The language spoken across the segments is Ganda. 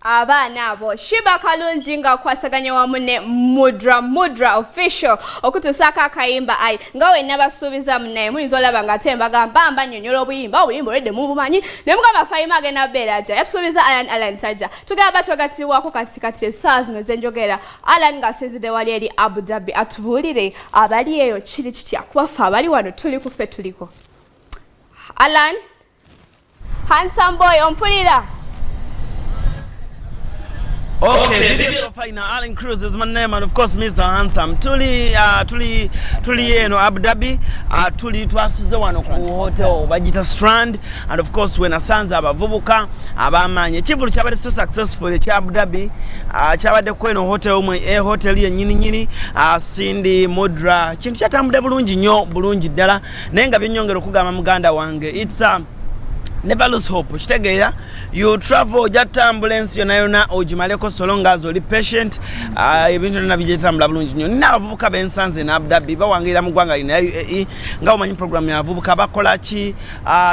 Abaana abo Sheebah Kalungi ng'akwasaganya wamu ne Mudra Mudra Official okutuusaako akayimba ayi nga wenna basuubiza munnaye. Muyinza olaba nga ate mbagamba mba nnyonnyola obuyimba, obuyimba olwedde mubumanyi, ne mugamba Fayima agenda beera ajja yatusuubiza Alan. Alan tajja, tugenda batwegattibwako kati kati essaawa zino zenjogera. Alan ng'asinzidde wali eri Abu Dhabi, atubuulire abali eyo kiri kitya, kuba ffe abali wano tuli kuffe tuliko. Alan, handsome boy, ompulira? Okay, video final. Alan Cruz is my name and of course Mr. Handsome. Tuli eno Abu Dhabi, tuli twasuze wano ku hotel bagita Strand and of course when asanze abavubuka abamaanyi. Ekivulu kyabadde so successful ekya Abu Dhabi, kyabadde ku eno hotel mwe hotel yennyini nyini, Cindy Mudra. Kintu kyatambudde bulungi nnyo, bulungi ddala, naye nga byennyongera okugamba muganda wange, it's never lose hope. Kitegeera you travel, ojja tutambula ensi yonna yonna ogimaleko so long as oli patient, ebintu byonna bijja bulungi nnyo. Nina abavubuka bensanze ne Abu Dhabi, bawangirira mu ggwanga lino UAE. Nga omanyi program y'abavubuka, bakola ki,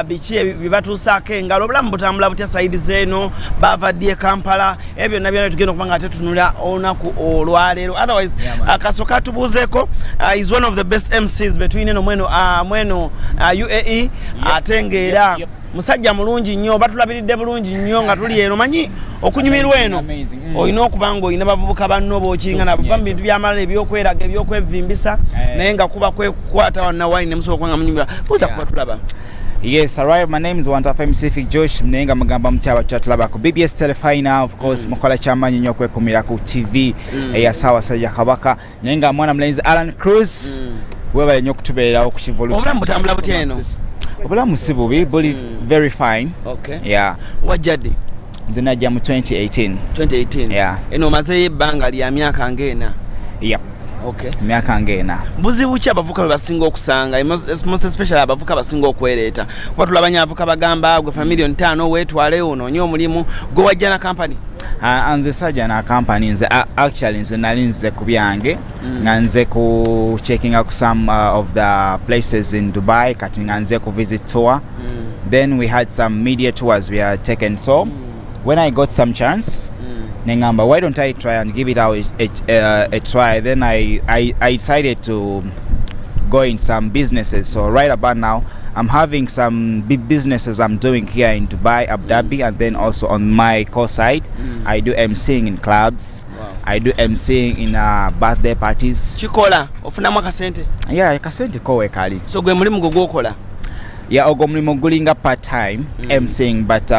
biki bye batuusaako engalo, obulamu butambula butya side zeeno, bava ddi e Kampala, ebyo byonna byonna tugenda okuba nga tetunula olunaku olwaleero. Otherwise kasooka tubuuzeeko, is one of the best MCs between eno mweno UAE, ate ng'era musajja mulungi nnyo, batulabiridde bulungi nnyo nga tuli eno. Manyi okunyumirwa eno olina okuba nga olina bavubuka banno bokinga nabo, va mu bintu byamalala, ebyokweraga, ebyokwevimbisa, naye nga kuba kwekukwata wanna wali nemusobola okuba nga munyumirwa. Buuza kuba tulaba. Yes, alright. My name is Wantafa Mcific Josh. Mnenga mugamba mukyaba kyatulaba ku BBS Telefina. Of course, mukola kyamaanyi nnyo okwekumira ku TV eya Ssaabasajja Kabaka. Naye nga mwana mulenzi Alan Cruz, webale nnyo okutubeererawo ku kivulu. Obulamu butambula butya eno? Obulamu si bubi, buli very fine. Yeah. Wajja ddi? Nze najja mu 2018. 2018? Yeah. Eno omazeeyo ebbanga lya myaka ng'ena? Yep. Emyaka ng'ena. Buzibu ki abavubuka bwe basinga okusanga, most especially abavubuka basinga okwereeta? Kuba tulaba nyo abavubuka bagamba gwe fa miliyoni 5 weetwale onoonye omulimu. Gwe wajja na kampani? Ah, nze sajja na kampani. Nze actually nze nali nze ku byange, nga nze ku checkinga ku some of the places in Dubai. Kati nga nze ku visit tour, then we had some media tours we had taken. So when I got some chance, nengamba, why don't I try and give it out a try? Then I decided to go in some businesses. So right about now, I'm having some big businesses I'm doing here in Dubai, Abu Dhabi, and then also on my core side, I do MCing in clubs. I do MCing in birthday parties. Kikola, ofunamu akasente? Yeah, akasente ko kali. So gwe mulimu gwe gwokola? Yeah, ogwo mulimu gulinga part time MCing, but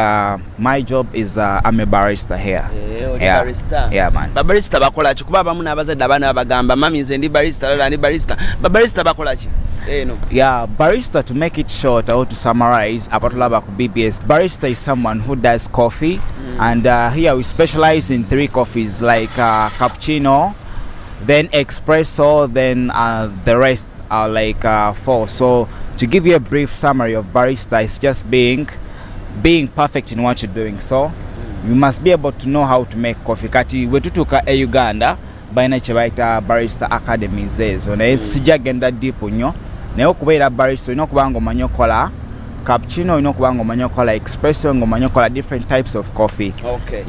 my job is I'm a barista here. Eh, oli Yeah. barista? Yeah, man. Babarista bakola ki? Kuba abamu n'abazadde abaana babagamba, "Mami, nze ndi barista, lala ndi barista." Babarista bakola ki eno? Yeah, barista, to make it short or to summarize, abatulaba ku BBS, barista is someone who does coffee, and here we specialize in three coffees like cappuccino, then espresso, then the rest are like four. So to give you a brief summary of barista, it's just being perfect in what you're doing. So you must be able to know how to make coffee. Kati bwe tutuuka e Uganda, balina kye bayita barista academies ezo, naye sijja genda deep nnyo. Naye okubeera barista olina okuba nga omanyi okukola cappuccino, olina okuba nga omanyi okukola espresso, nga omanyi okukola different types of coffee.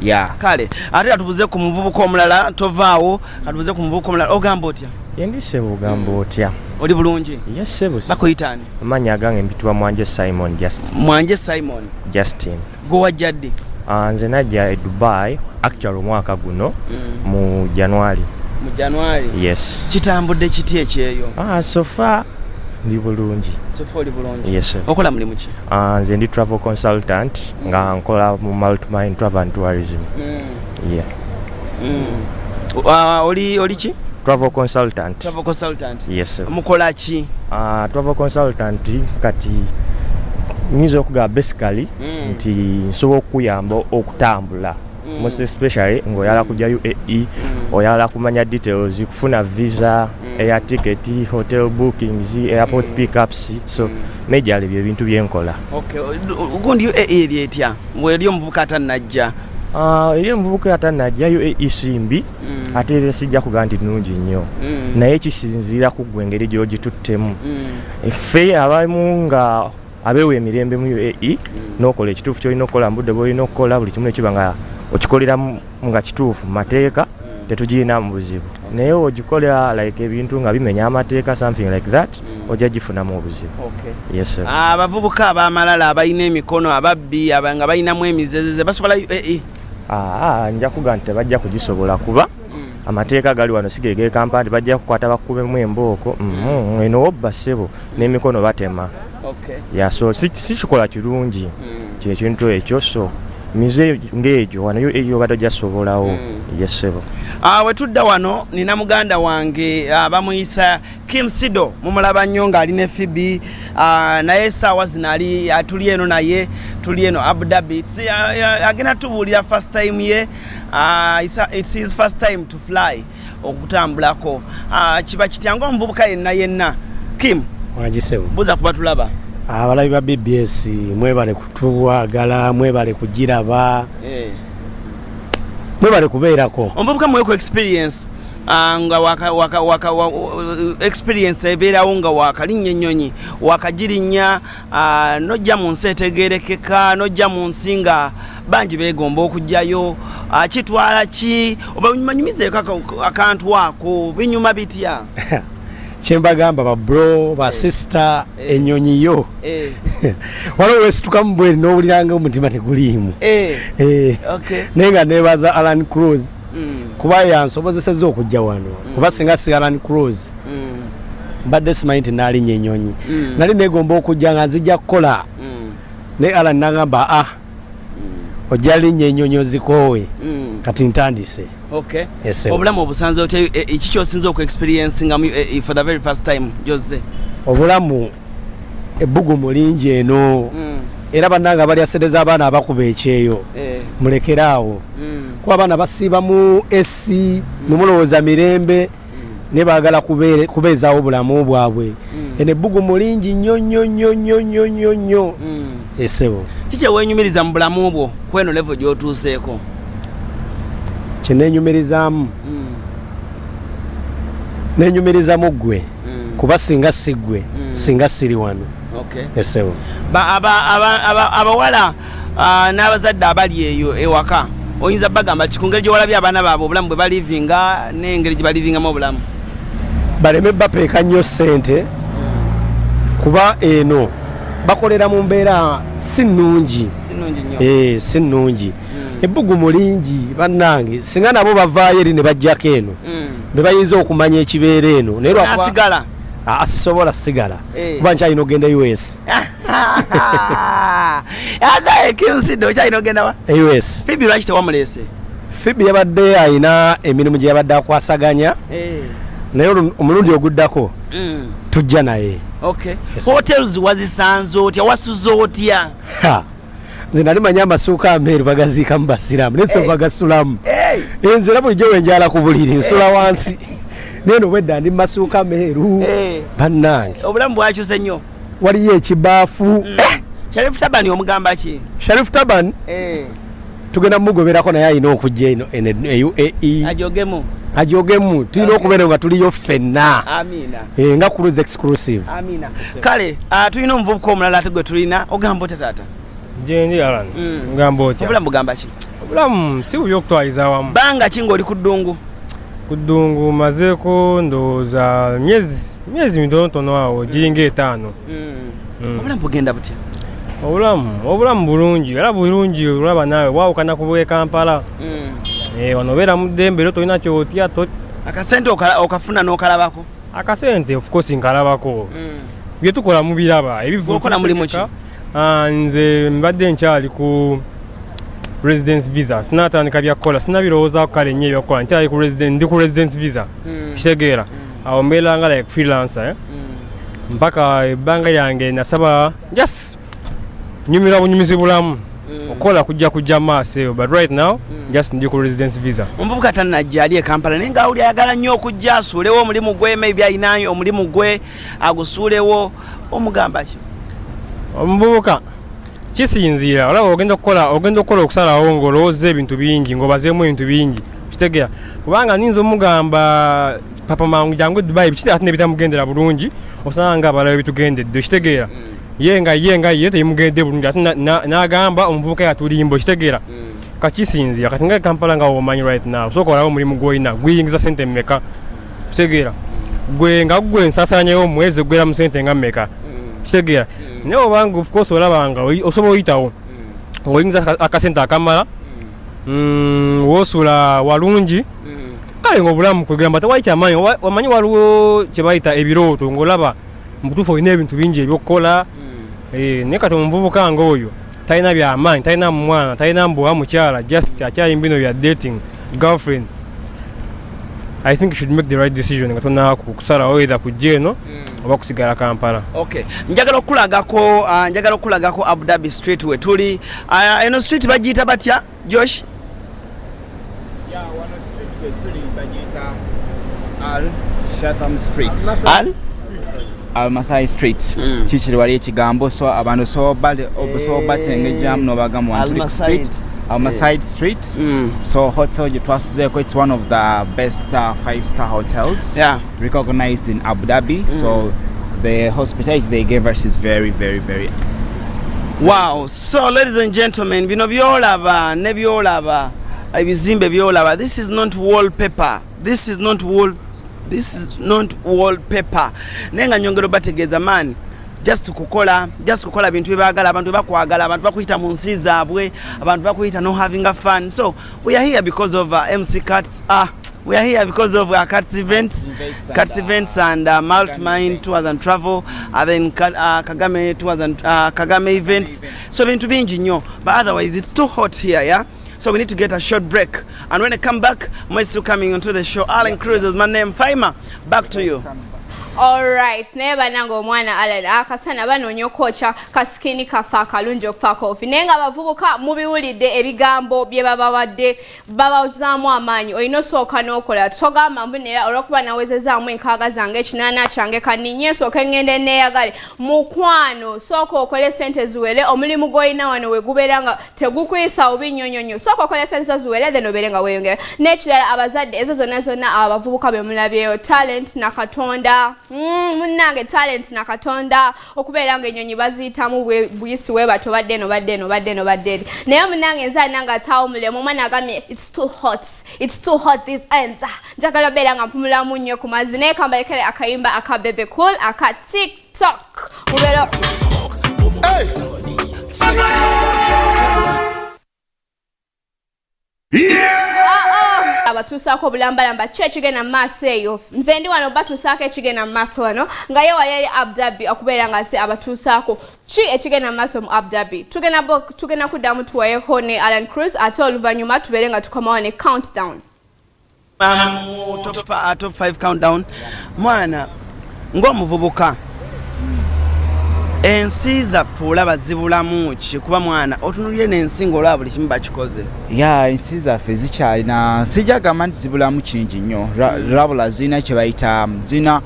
Yeah. Kale ate katubuze ku muvubuka omulala. Tovaawo, katubuze ku muvubuka omulala. Ogamba otya? Yendi ssebo, ogamba otya? Oli bulungi? Ye ssebo. Bakuyita ani? Amannya agange mpitibwa Mwanje Simon Justin. Mwanje Simon. Justin. Gwe wajja ddi? Ah, nze najja e Dubai actually omwaka guno mu January. Mu January? Yes. Kitambudde kiti ekyeyo? Ah, so far ndi bulungi. So far oli bulungi? Yes sir. Okola mulimu ki? Ah, nze ndi travel consultant nga nkola mu Multimine Travel and Tourism, yeah. Ah, oli ki? Travel consultant. Travel consultant? Yes sir. Mukola ki? Ah, travel consultant kati nyinza okugamba basically nti nsobola okukuyamba okutambula, most especially ng'oyagala kujja UAE, oyagala kumanya details, kufuna visa, air ticket, hotel bookings, airport pickups. So majorly bye bintu byenkola. Okay, gundi, UAE eri etya eri omuvubuka atannajja? Ah, eri omuvubuka atannajja, UAE si mbi, ate era sijja kugamba nti nnungi nnyo, naye kisinziira ku ggwe engeri gy'ogituttemu. Ffe abamu nga abeewa emirembe mu UAE n'okola ekituufu kyolina okukola mu budde bwolina okukola, buli kimu nekiba nga Okikolera nga kituufu mu mateeka, tetugirina mu buzibu, naye ogikola like ebintu nga bimenya amateeka, something like that, ojja gifunamu obuzibu. Yes, sir. Abavubuka abamalala abalina emikono, ababbi, nga balinamu emizezeze, basobola UAE? Aa, nja kuga nti tebajja kugisobola, kuba amateeka gali wano si ge Kampala nti bajja kukwata bakubemu embooko. Eno wobba, ssebo, n'emikono batema. Yeah, so si kikola kirungi kyekintu ekyo. So mize ng'egyo wano UAE obadde ojjasobolawo. Yes, ssebo. Ah, we tudda wano nina muganda wange, bamuyisa Kim Sido, mumulaba nnyo ng'ali ne Phoebe, naye essaawa zino ali, tuli eno naye, tuli eno Abu Dhabi. Agenda tubuulira first time ye, it's his first time to fly, okutambulako. Kiba kitya ng'omuvubuka yenna yenna? Kim. Wangi, ssebo. Buuza kuba tulaba. Abalabi ba BBS, mwebale kutwagala, mwebale kugiraba, mwebale kubeerako. Omuvubuka muweku experience, nga waka, waka, waka, wa, experience ebeerawo nga wakalinnya ennyonyi, wakagirinnya, nojja mu nsi etegerekeka, nojja mu nsi nga bangi beegomba okujjayo, kitwala ki? Oba manyumizeeko akantu ako, binyuma bitya? Kyembagamba ba bro, ba sister, ennyonyi yo waliwo wesitukamu bweri n'owuliranga omutima teguliimu. Naye nga nebaza Alan Cruz kuba yansobozesezza okujja wano, kuba singa si Alan Cruz mbadde simanyi nti naalinnya ennyonyi. Nali negomba okujja nga nzijja kukola, naye Alan nagamba, "Ah, ojja linnya ennyonyi ozikoowe." Kati ntandise. Yes, sir. Obulamu obusanze otya? Ki kyosinza okuexperiencing for the very first time gyozze? Obulamu, ebbugumu lingi eno, era bannange abalya sente z'abaana abakuba ekyeyo, mulekere awo, kuba abaana basiiba mu esi nemulowooza mirembe, ne baagala kubeezaawo obulamu bwabwe. Eno ebbugumu lingi nnyo nnyo nnyo nnyo nnyo nnyo nnyo, ssebo. Ki kyewenyumiriza mu bulamu bwo kweno level gy'otuuseeko? Kyeneenyumirizaamu, nenyumirizamu ggwe, kuba singa si ggwe, singa siri wano. Ssebo. Abawala n'abazadde abali eyo ewaka, oyinza bagamba ki ku ngeri gye walabye abaana baabwe obulamu bwe balivinga n'engeri gye balivingamu obulamu? Baleme bapeeka nnyo ssente, kuba eno bakolera mu mbeera si nnungi. Si nnungi nnyo. Eh, si nnungi, ebbugumu lingi bannange. Singa nabo bavaayo eri ne bajjako eno, be bayinza okumanya ekibeera eno, naye lwakuba Nasigala. Ah, sisobola sigala, Eh. kuba nkyalina okugenda US. Adaye Kinsido, okyalina ogenda wa? US. Phoebe lwaki tewamuleese? Phoebe yabadde alina emirimu gye yabadde akwasaganya, naye omulundi oguddako tujja naye. Yes. Hotels wazisanze otya? Wasuze otya? Ha! Nze nali manyi amasuuka ameeru bagaziikamu basiraamu, naye se bagasulamu. Nze era bulijjo wenjala ku buliri nsula wansi, naye no bwedda ndi mumasuuka meeru. Bannange. Obulamu bwakyuse nnyo. Waliyo ekibaafu. Sharifu Tabani omugamba ki? Sharif Taban tugenda mumugoberako, naye alina okujja eno e UAE. Ajogemu. Ajogemu, tulina okubeera nga tuliyo ffenna. Amina. Eh, nga Cruise Exclusive. Amina. Kale, tulina omuvubuka omulala ate gwe tulina. Ogamba otya, taata? Gyendi, Alan. Ngamba otya? Obulamu bugamba ki? Obulamu si bubi okutwaliza awamu. Banga ki ng'oli ku ddungu? Ku ddungu mazeeko ndowooza myezi mitonotono awo, giringa 5. Obulamu bugenda butya? Obulamu bulungi, era bulungi, olaba naawe bwawukana ku bw'e Kampala. Eh, wano obeera mu ddembe era tolina kyotya. Akasente okafuna n'okalabako? Akasente of course nkalabako. Bye tukola mubiraba. Ebivu. Okola mulimu ki? Ah, nze mbadde nkyali ku residence visa, sinatandika byakukola, sinabirowoozaako kale nnyo ebyakukola. Nkyali ku resident, ndi ku residence visa, kitegeera? Awo mbeera nga like freelancer, eh? Mpaka ebbanga lyange nasaba, just nyumirwa bunyumizi bulamu, okukola kujja maaso eyo, but right now just ndi ku residence visa. Omuvubuka tannajja, ali e Kampala, naye ngaawuli ayagala nnyo okujja asuulewo omulimu gwe, maybe alinayo omulimu gwe, agusuulewo, omugamba ki? Omuvubuka kisinziira, olaba ogenda okukola okusalawo ng'olowooza ebintu bingi, ng'obazeemu ebintu bingi, kitegeera? Kubanga ninza omugamba papa mangu jangu e Dubai biki, ate nebitamugendera bulungi, osanga nga abalala bitugendedde, okitegeera? Ye nga ye tebimugendedde bulungi, ate n'agamba omuvubuka yatulimba, okitegeera? Kakisinzira kati nga Kampala nga womanyi right now, sooka olaba omulimu gw'olina guyingiza sente mmeka, kitegeera? Gwe nga gwe ensaasaanyayo omwezi egwera mu sente nga mmeka, kitegeera? Naye obanga of course olaba nga osobola oyitawo ng'oyingiza akasente akamala, woosula walungi, kale ngaobulamu kwegamba tewali kyamaanyi. Wamanyi waliwo kye bayita ebirooto, ng'olaba mu butuufu olina ebintu bingi ebyokukola. Naye kati omuvubuka nga oyo talina byamaanyi, talina mwana, talina mbuwa mukyala, just akyali bino bya dating girlfriend, I think you should make the right decision nga tonaba kusalawo either kujja eno oba kusigala Kampala. Okay, njagala okulagako Abu Dhabi Street we tuli. Eno street bagiyita batya, Josh? Yeah, wano street we tuli bagiyita Al Shatham Street. Al Al Masai Street. Kikiri wali ekigambo, so abantu osobola batengejjamu n'obagamba Al wano tuli ku Masaid. street. Al Masaid Street. So hotel gye twasuzeeko, it's one of the best five-star hotels recognized in Abu Dhabi. So the hospitality they gave us is very, very, very Wow. So ladies and gentlemen, bino byolaba ne byolaba, ebizimbe byolaba, this is not wallpaper. This is not wallpaper. Naye nga nyongera bategeeza, man, just kukola bintu byebaagala. Abantu bakwagala, abantu bakuyita mu nsi zaabwe, abantu bakuyita no having a fun. So we are here because of MC Cats. We are here because of Cats Events, Events and, Cats Events and Malt Mine Tours and Travel, and then Kagame Tours and Kagame Events. So bintu bingi nnyo, but otherwise it's too hot here, yeah? So we need to get a short break, and when I come back, more still coming onto the show. Alan Cruz is my name. Faima, back to you. Alright, naye bannange, omwana Alan akasana banoonya okwokya ka skin kaffe akalungi okufa kofi, naye nga abavubuka mubiwulidde ebigambo bye babawadde, babazaamu amaanyi. Olina osooka n'okola, togamba mbu naye olwokuba nawezezaamu 6 zange 8 kyange kaninye nsooke ŋŋende neeyagale. Mukwano, sooka okole sente ziwere. Omulimu gw'olina wano we gubeera nga tegukuyisa bubi nnyo nnyo nnyo, sooka okole sente zo ziwere, then obeere nga weeyongera. N'ekirala, abazadde, ezo zonna zonna abavubuka be mulabyeyo, talent na Katonda. Munnange, talent na Katonda, okubeera nga ennyonyi baziyitamu buyisi we bato, badde eno, badde eno, badde eno, badde eri. Naye munnange, nze alina nga atawumulemu, omwana agambye it's too hot, it's too hot this ends. Njagala beera nga mpumulamu nnyo ku mazzi, naye kambalekere akayimba aka Bebe Cool aka TikTok mubeera. Hey! Abatuusaako obulambalamba ki ekigenda mu maaso eyo. Nze ndi wano batuusaako ekigenda mu maaso wano nga ye wali eri Abu Dhabi, okubeera nga nti abatuusaako ki ekigenda mu maaso mu Abu Dhabi. Tugenda kuddamu tuwayeko ne Alan Cruz, ate oluvannyuma tubeere nga tukomawo ne countdown. Top 5 countdown. Mwana, ng'omuvubuka, ensi zaffe olaba zibulamu ki? Kuba mwana, otunulire n'ensi ng'olaba buli kimu bakikoze. Ya, ensi zaffe zikyalina, sijja gamba nti zibulamu kingi nnyo. Rabula zirina kye bayita, zirina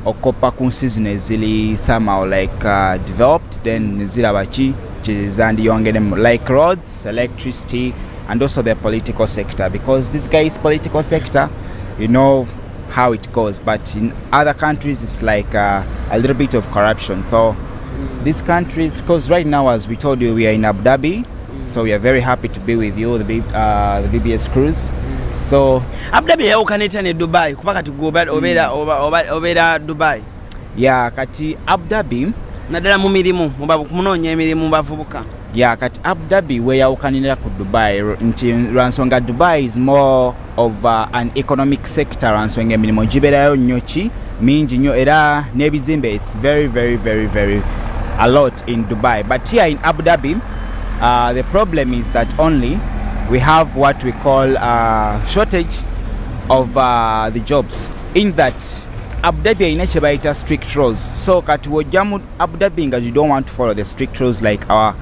okukopa ku nsi zino eziri somehow like developed, then ziraba ki kyezandiyongeremu, like roads, electricity and also the political sector, because this guy's political sector, you know how it goes. But in other countries it's like a little bit of corruption. So these countries, because right now, as we told you, we are in Abu Dhabi, so we are very happy to be with you, the BBS Cruise. So Abu Dhabi eyawukana etya ne Dubai? Kuba kati gwe obeera Dubai. Yeah, kati Abu Dhabi, naddala mu mirimu, munoonya emirimu mu bavubuka. Yeah, kati Abu Dhabi weyawukanira ku Dubai nti lwansonga Dubai is more of an economic sector, lwansonga emirimu gibeerayo nnyo, ki mingi nnyo, era n'ebizimbe, it's very, very, very, very a lot in Dubai. But here in Abu Dhabi, the problem is that only we have what we call shortage of the jobs, in that Abu Dhabi erina kye bayita strict rules. So kati wojja mu Abu Dhabi nga you don't want to follow the strict rules, like our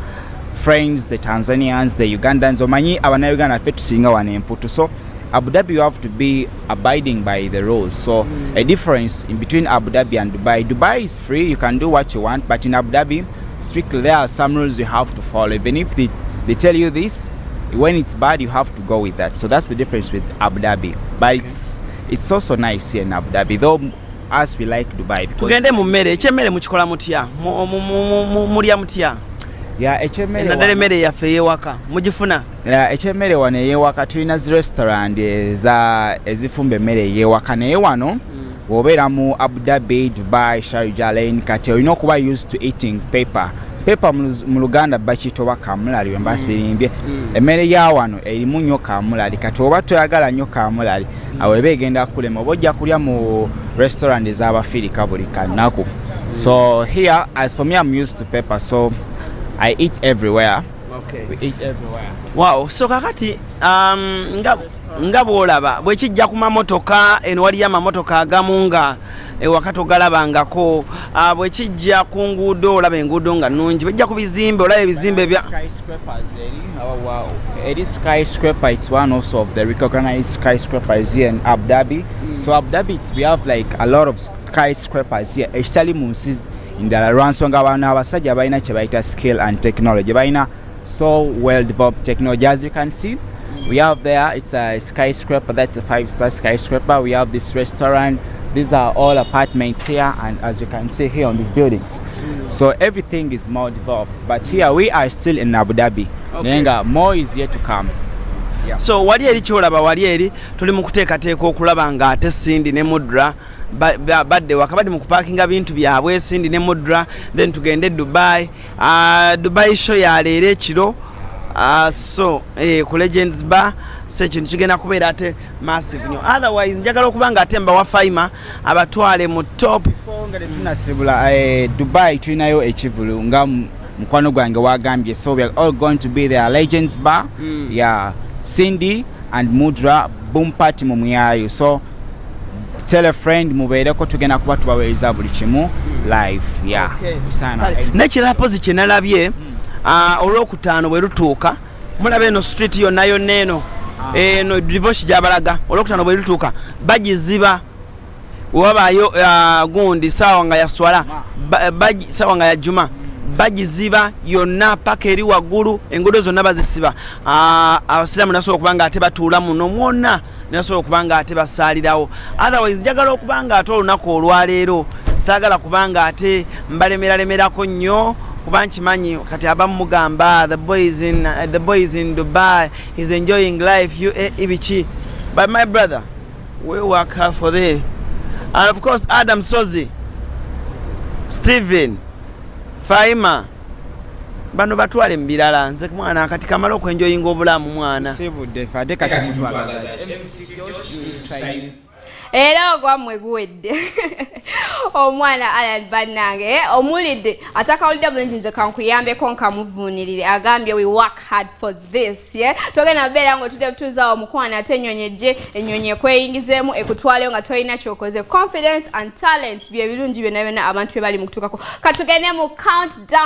friends the Tanzanians, the Ugandans, omanyi abanauganda ffe tusinga wano emputu. So Abu Dhabi, you have to be abiding by the rules. So a difference in between Abu Dhabi and Dubai: Dubai is free, you can do what you want, but in Abu Dhabi, strictly there are some rules you have to follow. Even if they tell you this, when it's bad, you have to go with that. So that's the difference with Abu Dhabi. But it's also nice here in Abu Dhabi, though us, we like Dubai because Tugende mu mmere. Ekyemmere mukikola mutya? Mulya mutya? Ya, ekyemmere Naddala emmere yaffe ey'ewaka mugifuna? Ya, ekyemmere wano ey'ewaka tulina zi restaurant ezifumba emmere ey'ewaka, naye wano bw'obeera mu Abu Dhabi, Dubai, Sharjah, Al Ain, kati olina okuba used to eating pepper. Pepper mu Luganda bakiyita oba kamulali, bwe mba sirimbye. Emmere ya wano erimu nnyo kamulali. Kati oba toyagala nnyo kamulali, awo eba egenda kulema, oba ojja kulya mu restaurant ez'Abafirika buli kanaku. So here, as for me, I'm used to pepper, so I eat everywhere. We eat everywhere. Wow. So kakati nga bw'olaba bwekijja ku mamotoka, eno waliyo amamotoka agamu nga ewaka togalabangako. Bwekijja ku nguudo, olaba enguudo nga nnungi. Bwejja ku bizimbe, olaba ebizimbe bya Skyscrapers eri, oh, wow. Eri skyscraper, it's one also of the recognized skyscrapers here in Abu Dhabi. So Abu Dhabi, we have like a lot of skyscrapers here, ekitali mu nsi ndala, lwansonga bano abasajja balina kye bayita skill and technology. Balina so well developed technology. As you can see, we have there, it's a skyscraper, that's a five-star skyscraper. We have this restaurant, these are all apartments here, and as you can see here on these buildings, so everything is more developed. But here we are still in Abu Dhabi, naye nga more is yet to come. So wali eri kyolaba, wali eri tuli mu kuteekateeka okulaba nga ate Cindy ne Mudra badde waka, badde mu kupaakinga bintu byabwe, Cindy ne Mudra, then tugende Dubai. Dubai show yaleero ekiro. So ku Legends Bar. So ekintu kigenda kubeera ate massive nnyo. Otherwise njagala okuba nga ate mbawa Faima abatwale mu top. Nga tetunasibula, Dubai tulinayo ekivulu nga mukwano gwange wagambye, so we are all going to be there, Legends Bar. Yeah, Cindy and Mudra boom party mu muyayo. So tell a friend, mubeereko, tugenda kuba tubaweereza buli kimu live. Yeah. Sana. Nekirala pozi kye nalabye, olwokutaano bwe lutuuka, mulaba eno street yonna yonna eno, eno divoshi gyabalaga, olwokutaano bwe lutuuka bagiziba. Wewabaayo gundi saawa nga yaswala, saawa nga ya juma, bagiziba yonna paka eri waggulu, enguudo zonna bazisiba. Abasiraamu nebasobola okuba nga ate batuula muno mwonna, nebasobola okuba nga ate basaalirawo. Otherwise njagala okuba nga ate olunaku olwaleero saagala kubanga ate mbalemeralemerako nnyo, kuba nkimanyi kati abamu mugamba the boys in Dubai is enjoying life, UAE biki. But my brother, we work hard for this. And of course Adam Sozi, Steven, Faima, bano batwale mu birala. Nze mwana akati kamala okwenjoyinga obulamu mwana. Tusibudde ffe, ate kati mutwagaza. Era ogwammwe guwedde. Omwana Alan bannange, omulidde atakawulidde bulungi, nze kankuyambeko nkamuvuunirire. Agambye we work hard for this, yeah? Togenda beera nga otudde butuuzaawo omukwano, ate ennyonyi ejje, ennyonyi ekweyingizeemu ekutwaleyo nga tolina kyokoze. Confidence and talent bye birungi byonna byonna abantu bye bali mu kutuukako. Katugende mu countdown.